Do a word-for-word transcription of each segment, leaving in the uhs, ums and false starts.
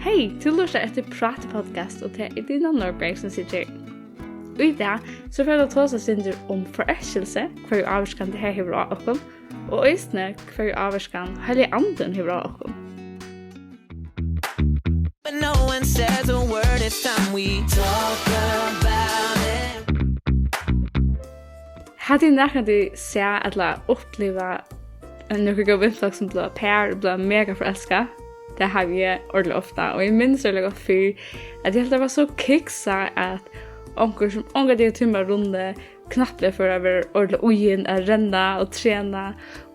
Hey, tú lurtar eftir Práti Podcast, og tað er Dina Norberg, sum situr her. Í dag, so fara vit at tosa eitt sindur um forelskelse, hvørja ávirkan tað her hevur á okkum, og eisini hvørja ávirkan Heilagi Andin hevur á okkum. But no one says a word, it's time we talk about it. Hava tit nakrantíð sæð ella upplivað nøkur góð vinfólk sum blíva par og blíva mega forelskað? Tað havi eg ordiliga ofta, og eg minnist ordiliga gott fyrr, at eg helt, tað var so kiksað, at onkur sum ongantíð hevur tímað at runnið, knappliga fór at vera ordiliga íðin at renna og trena,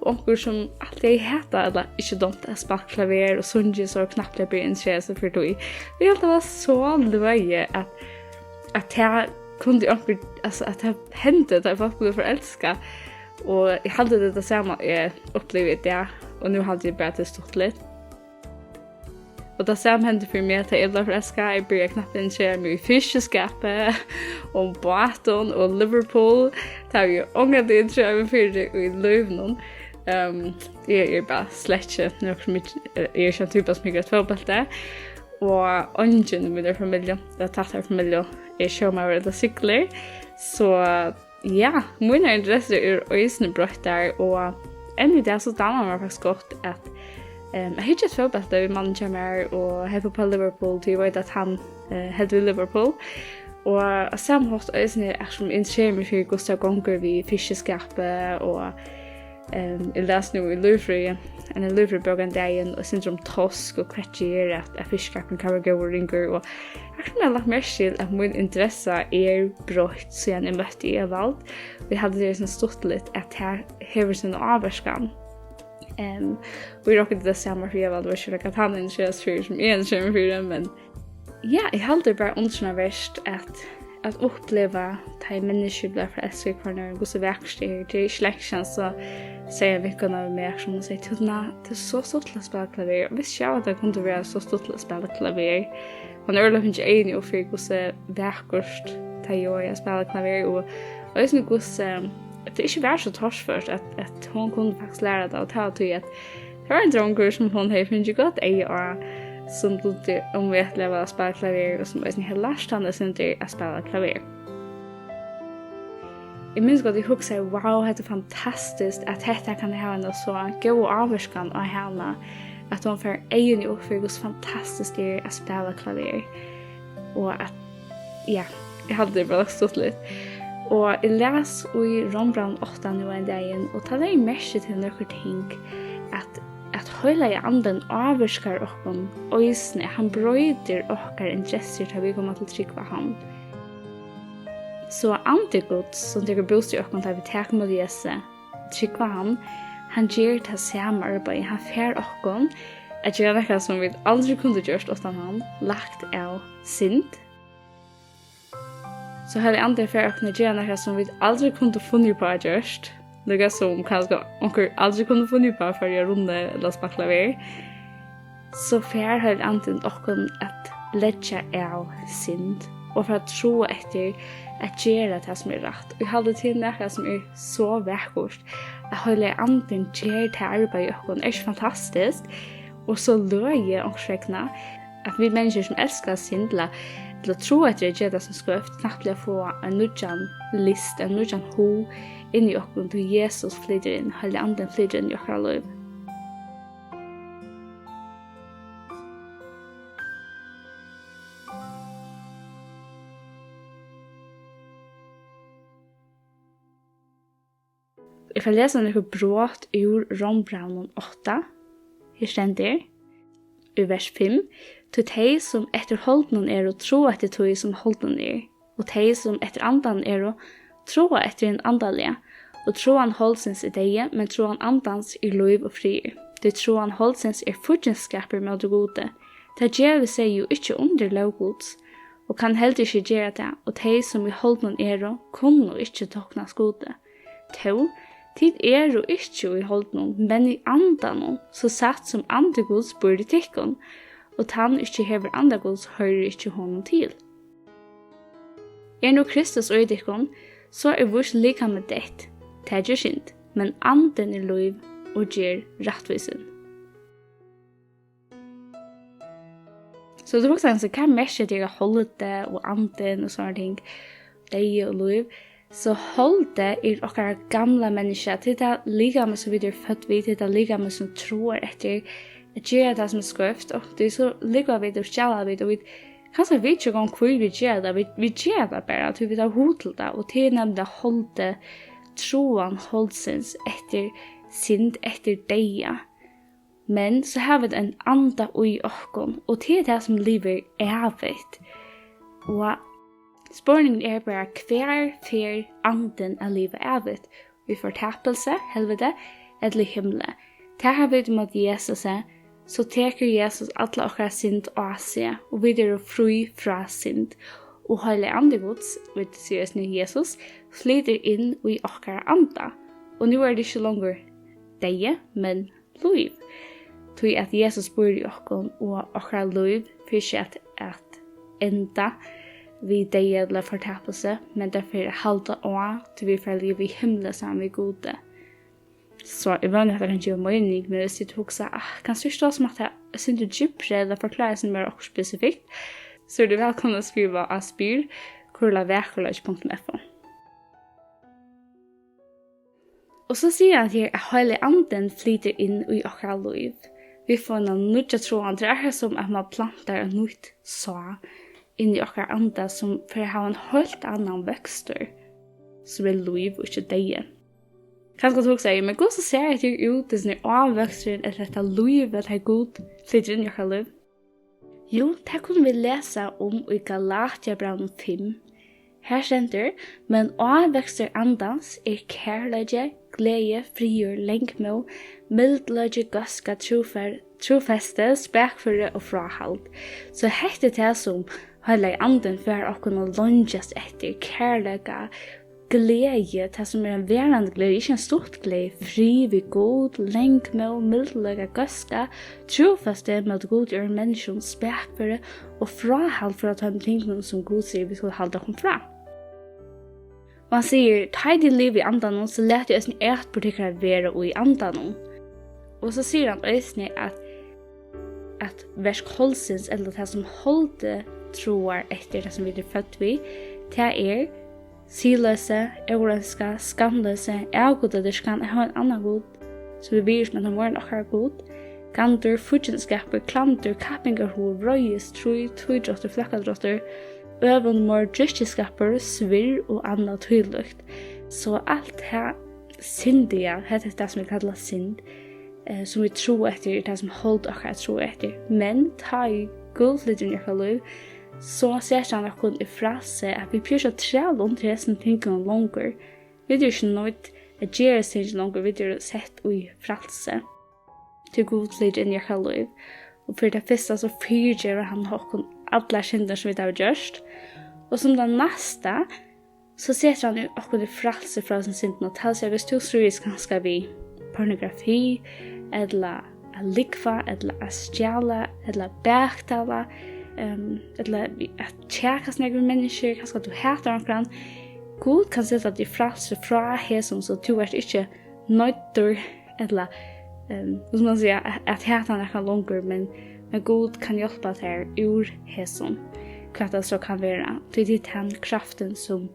og onkur sum altíð hevði hatað ella ikki dámt at spælt klaver og sungið, so knappliga byrjaði at interessera seg fyri tí. Eg helt, tað var so løgið, at, at tað kundi onkur, altso, at tað hendi, tá fólk blivu forelskað. Og eg haldi, tað er tað sama eg upplivi í dag, og nú haldi eg bara, tað er stuttligt. Og tað sama hendi fyri meg, tá eg bleiv forelskað. Eg byrjaði knappliga at interessera meg í fiskiskapi, um bátum og Liverpool. Tað havi eg ongantíð interesserað meg fyri í lívinum. Ehm, eg eri bara slett ikki nøkur sum, eg eri ikki ein typa sum hyggur eftir fótbólti. Og eingin í mínari familju, ella tættari familju, er sjómaður ella siglir. So ja, mínar interessur eru eisini broyttar, og enn í dag so dámar mær faktiskt gott at, ehm, at hyggja eftir fótbólti við mannin hjá mær og heppið upp á Liverpool, tí eg veit, at hann, eh, heldur við Liverpool. Og á sama hátt eisini, eftirsum eg interesseri meg fyri, hvussu tað gongur við fiskiskapi, og, ehm, eg las nú í lívfrøði, eina lívfrøðibók ein dagin, og eitt sindur um tosk og hvat ger at, at fiskiskapurin kann vera góður og ringur, og eftirsum eg havi lagt merki til, at mín interessa er broytt, síðan eg møtti Evald, og eg haldi, tað er so stuttligt, at tað hevur sína ávirkan. Ehm, og eg rokni tað sama fyri Evald, og eg skilji, at hann interesserar seg fyri, sum eg interesseri meg fyri, men ja, eg haldi bara undrunarvert at, at uppliva, tá ið menniskju blíva forelskað í hvønn annan, hvussu vakurt tað er. Tað er ikki langt síðan, so segði ein vinkona við meg, sum hon segði, "Tú, Dina, tað er so stuttligt at spæla klaver." Og visti ikki, at tað kundi vera so stuttligt at spæla klaver. Hon hevði øruliga fingið eyguni upp fyri, hvussu vakurt tað er at spæla klaver, og eisini hvussu, at tað ikki var so torført, at, at hon kundi faktiskt læra tað, og tað var tí, at tað var ein drongur, sum hon hevði fingið gott eyga á, sum dugdi ómetaliga væl at spæla klaver, og sum eisini hevði lært hana eitt sindur at spæla klaver. Eg minnist gott, eg hugsaði, "Wow, hetta er fantastiskt, at hetta kann hava eina so góða ávirkan á hana, at hon fær eyguni upp fyri, hvussu fantastiskt tað er at spæla klaver." Og at, ja, eg haldi, tað er bara stuttligt. Og eg las í Rómbrævinum átta nú ein dagin, og tá legði eg merki til nøkur ting, at, at Heilagi Andin ávirkar okkum eisini, hann broytir okkara interessur, tá vit koma til trúgv á hann. So Andi Guds, sum tekur bústað í okkum, tá vit taka ímóti Jesusi, trúgva hann, hann ger tað sama arbeiði. Hann fær okkum at gera nakað, sum vit aldri kundu gjørt uttan hann, lagt av synd. So Heilagi Andin fær okkum at gera nakað, sum vit aldri kundu funnið upp á at gjørt. Líka sum kanska onkur aldri kundi funnið upp á at fara á runnu ella spælt klaver. So fær Heilagi Andin okkum at leggja av synd og fara at tráa eftir at gera tað, sum er rætt. Og eg haldi, tað er nakað, sum er so vakurt, at Heilagi Andin ger tað arbeiðið í okkum. Er ikki fantastiskt? Og so løgið, onkursvegna, at vit menniskjur, sum elska synd, ella, ella tráa eftir at gera tað, sum er skeivt, knappliga fáa ein nýggjan lyst, ein nýggjan hug inn í okkum, tí Jesus flytur inn, Heilagi Andin flytur inn í okkara lív. Eg fari at lesa nøkur brot úr Rómbrævinum átta. Her stendur, í vers fimm: "Tí tey, sum eftir holdinum eru, tráa eftir tí, sum holdinum er, og tey, sum eftir Andanum eru, tráa eftir hinum andaliga. Og tráan holdsins er deyði, men tráan Andans er lív og friður. Tí tráan holdsins er fíggindskapur móti Gudi. Tað gevur seg jú ikki undir lóg Guds, og kann heldur ikki gera tað, og tey, sum í holdinum eru, kunnu ikki toknast Gudi. Tó, tit eru ikki í holdinum, men í Andanum, so satt sum Andi Guds býr í tykkum, og tann ikki hevur Anda Guds, hoyrir ikki honum til. Er nú Kristus í tykkum, so er víst likamið deytt, tað ger synd, men Andin er lív og ger rættvísin." So tú hugsar, so hvat merkir tað, holdið og andin og sovorðin ting, deyði og lív? So holdið er okkara gamla menniskja, tað er tað likamið, sum vit eru fødd við, tað er tað likamið, sum tráar eftir at gera tað, sum er skeivt, og tí so lúgva vit og stjala vit, og vit, kanska vit ikki eingong, hví vit gera tað, vit, vit gera tað bara, tí vit hava hug til tað, og tað er nemliga holdið, tráan holdsins eftir synd, eftir deyða. Men so hava vit ein anda í okkum, og tað er tað, sum livir ævigt. Og spurningurin er bara, hvar fer andin at liva ævigt? Í fortapilsi, helviti, ella í himli? Tað hava vit ímóti Jesusi, so tekur Jesus alla okkara synd á seg, og vit eru frí frá synd. Og Heilagi Andi Guds, vit siga eisini Jesus, flytur inn í okkara anda. Og nú er tað ikki longur deyði, men lív. Tí at Jesus býr í okkum, og okkara lív fer ikki at, at enda við deyða ella fortapilsi, men tað fer at halda á, tí vit fara at liva í himli saman við Gudi. So eg vóni, at hetta kann geva meining, men viss tit hugsa, ah, kanst tú ikki tala sum at tað er eitt sindur djúpri, ella forklára seg meira okkurt spesifikt, so eru tit vælkomin at skriva á spyr kurla vakurleiki punktum f o. Og so sigur hann her, at Heilagi Andin flytur inn í okkara lív. Vit fáa eina nýggja tráan. Tað er akkurát sum, at mann plantar eitt nýtt sá inn í okkara anda, sum fer at hava ein heilt annan vøkstur, sum er lív og ikki deyði. Kanska tú hugsar, men hvussu sær hetta her út, hesin her ávøksturin, ella hetta lívið, tá Gud flytur inn í okkara lív? Jú, tað kunnu vit lesa um í Galatiabrævinum fimm. Har stendur: "Men ávøkstur andans er kærleiki, gleði, friður, langmóð, mildleiki, góðska, trúfar-, trúfesti, spakføri og fráhald." So hetta er tað, sum Heilagi Andin fær okkum at leingjast eftir: kærleika, gleði, tað sum er ein verandi gleði, ikki ein stutt gleði, frið við Gud, langmóð, mildleika, góðska, trúfesti móti Gudi og øðrum menniskjum, spakføri og fráhald frá teimum tingunum, sum Gud sigur, vit skulu halda okkum frá. Og hann sigur, tá ið tit liva í Andanum, so latið eisini atburð tykkara vera í Andanum. Og so sigur hann eisini, at, at verk holdsins, ella tað, sum holdið tráar eftir, tað, sum vit eru fødd við, tað er siðloysi, óreintska, skamloysi, avgudadýrkan, at hava ein annan gud, sum vit virðismeta meira enn okkara Gud, gandur, fíggindskapur, klandur, kappingarhugur, vreiði, stríð, tvídráttur, fløkkadráttur, øvund, morð, drykkjuskapur, svirð og annað tílíkt. So alt tað syndiga, hetta er tað, sum vit kalla synd, eh, sum vit tráa eftir, er tað, sum hold okkara tráa eftir. Men tá ið Gud flytur inn í okkara lív, so setir hann okkum í frælsi, at vit behøva ikki at træla undir hesum tingunum longur. Vit eru ikki noydd at gera hesi ting longur, vit eru sett í frælsi. Tí Gud flytur inn í okkara lív. Og fyri tað fyrsta, so fyrigevur hann okkum allar syndir, sum vit hava gjørt. Og sum tað næsta, so setir hann okkum í frælsi frá hesum syndum. Og tað vil siga, viss tú stríðist kanska við pornografi, ella at lúgva, ella at stjala, ella at baktala, ehm, ella at kjakast nógv við menniskjur, kanska tú hatar onkran, Gud kann seta teg í frælsi frá hesum, so tú ert ikki noyddur, ella, ehm, hvussu man siga, at, at hata nakran longur, men, men Gud kann hjálpa tær úr hesum, hvat tað so kann vera. Tí tað er tann kraftin, sum,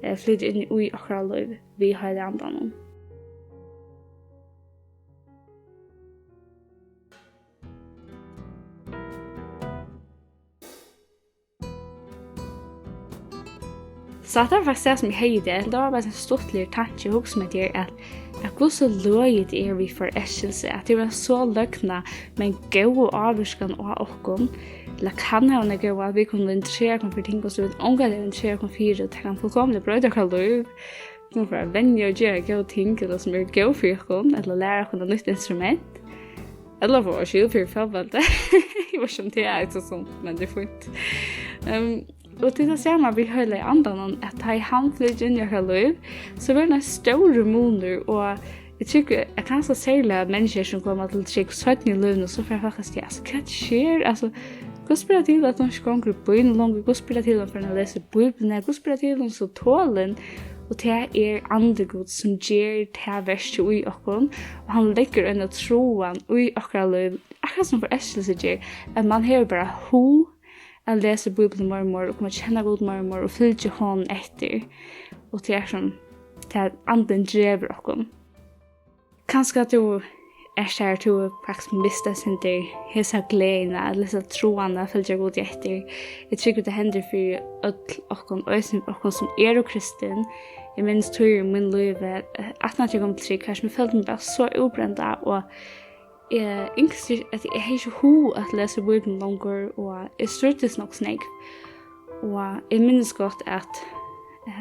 eh, flytur inn í okkara lív við Heilaga Andanum. So hatta var faktiskt tað, sum eg hevði í dag. Tað var bara ein stuttligur tanki, hugsa mær til, at, at hvussu løgið tað er við forelskilsi, at tað hevur eina so løgna, men góða ávirkan á okkum, ella kann hava eina góða, at vit kunnu interessera okkum fyri ting, sum vit ongantíð interessera okkum fyri, og tað kann fullkomiliga broyta okkara lív. Vit kunnu fara at venja og gera góð ting, ella sum eru góð fyri okkum, ella læra okkum eitt nýtt instrument. Ella fáa skil fyri fótbólti. Eg veit ikki, um tað er so sunt, men tað er fínt. Ehm, og tað er tað sama við Heilaga Andanum, at tá ið hann flytur inn í okkara lív, so verður ein stórur munur, og eg trúgvi, at kanska serliga menniskjur, sum koma til trúgv seinni í lívinum, so fara fólk at siga, "Altso, hvat sker? Altso, hvussu ber tað til, at hon ikki gongur í býnum longur? Hvussu ber tað til, at hon fer at lesa Bíbliuna? Hvussu ber tað til, hon er so tolin?" Og tað er Andi Guds, sum ger tað verkið í okkum, og hann leggur eina tráan í okkara lív, akkurát sum forelskelse ger, at mann hevur bara hug at lesa Bíbliuna meir og meir, og koma at kenna Gud meir og meir, og fylgja honum eftir. Og tað er sum, tað Andin dregur okkum. Kanska tú ert har, tú hevur faktiskt mist eitt sindur hesa gleðina, ella hesa tráan at fylgja Gudi eftir. Eg trúgvi, tað hendir fyri øll okkum, eisini okkum sum eru kristin. Eg minnist tíðir í mínum lívi, eh, aftan at eg kom til trúgv, har sum eg følti meg bara so útbrenda, og eg ynskti, at eg hevði ikki hug at lesa Bíbliuna longur, og eg stríddist nokk so nógv. Og eg minnist gott, at,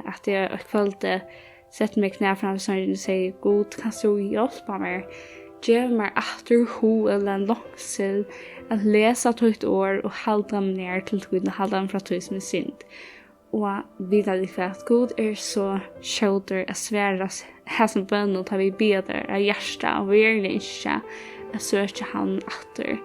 at eg eitt kvøld, eh, setti meg í knæ framman fyri Songini og segði: "Gud, kanst tú hjálpa mær? Gev mær aftur hug ella longsul at lesa títt orð og halda meg nær til tín og halda meg frá tí sum er synd." Og vita tit hvat? Gud er so skjótur at svara s-, hasum bønum, tá vit biðja tær av hjarta og veruliga ynskja at søkja hann aftur.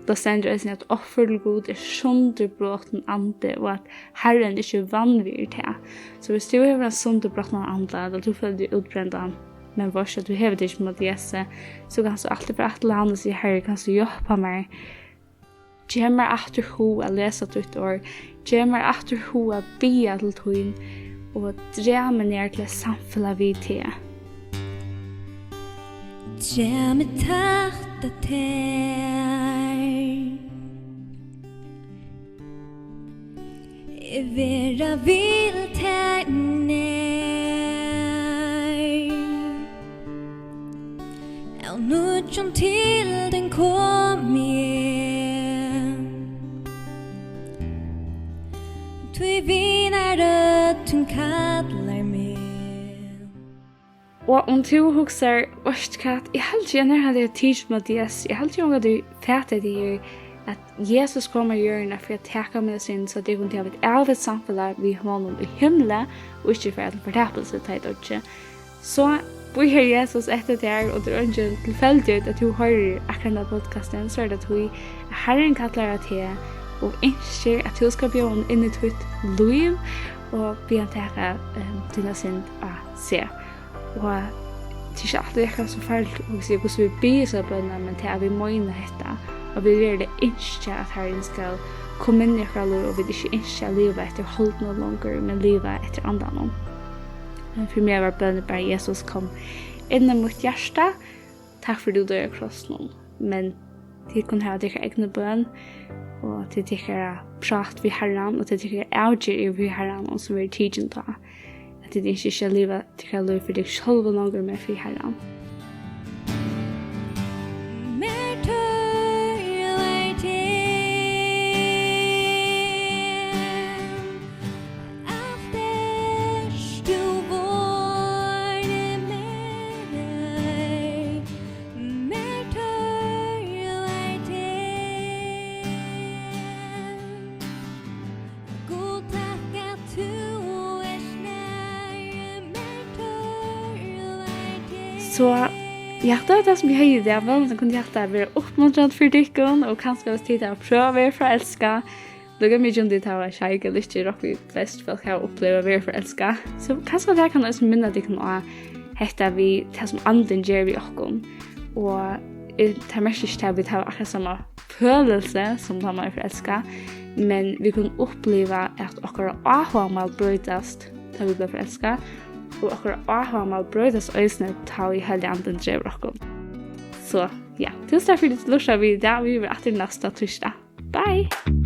Tað stendur eisini, at offur til Gud er sundurbrotin andi, og at Harrin ikki vanvirðir tað. So viss tú hevur ein sundurbrotin anda, ella tú følir teg útbrendan, men veitst, at tú hevur tað ikki móti Jesusi, so kanst tú altíð fara aftur til hann og siga: "Harri, kanst tú hjálpa mær? Gev mær aftur hug at lesa títt orð. Gev mær aftur hug at biðja til tín, og drag meg nær til eitt samfelag við teg." Drag meg tætt at tær. Eg vera vil tær nær. Av nýggjum til tín komi eg. Tí vinarrøddin kallar meg. Og um tú hugsar: "Veitst tú hvat, eg haldi, eg nær havi tikið Mattias, eg haldi, eg ongantíð fatað tað her, at Jesus kom á jørðina fyri at taka mína synd, so at eg kundi hava eitt ævigt samfelag við honum í himli, og ikki fara til fortapilsi, tá eg doyggi." So bíðar Jesus eftir tær, og tað er eingin tilfeldigheit, at tú hoyrir akkurát henda podcastin, so er tað tí, at Harrin kallar á teg og ynskir, at tú skal bjóða honum inn í títt lív og biðja hann taka, ehm, tína synd á seg. Og tað er ikki altíð, tað er so farligt, og hvussu vit biðja hesa bønina, men tað, at vit meina hetta, og vit veruliga ynskja, at Harrin skal koma inn í okkara lív, og vit ikki ynskja at liva eftir holdinum longur, men liva eftir Andanum. Men fyri meg var bønin bara: "Jesus, kom inn í mítt hjarta. Takk fyri, tú doyði á krossinum." Men tit kunnu hava tykkara egnu bøn, og tað er tykkara prát við Harran, og tað er tykkara avgerð við Harran, sum verður tikin tá, at tit ynskja ikki at liva tykkara lív fyri tykkum sjálvum longur, men fyri Harran. Mær tørvar teg, alt ert tú vorðin mær, mær tørvar teg. Gud, takk at tú ert nær, mær tørvar teg. So, ja, tað var tað, sum eg hevði í dag. Vónandi kundi hatta verið uppmuntrandi fyri tykkum, og kanska, viss tit hava prøvað at vera forelskað, líka mikið um tit hava sjeik ella ikki, eg rokni, flest fólk hava upplivað at vera forelskað. So kanska tað kann eisini minna tykkum á hetta við tað, sum Andin ger við okkum. Og, eh, tað merkir ikki, at vit hava akkurát sama følelse sum tá man er forelskað, men vit kunnu uppliva, at okkara áhugamál broytast, tá vit blíva forelskað, og okkara áhugamál broytast eisini, tá ið Heilagi Andin dregur okkum. So, ja, túsund takk fyri, at tú lurtaði við í dag, og vit verða aftur næsta týsdag. Bye!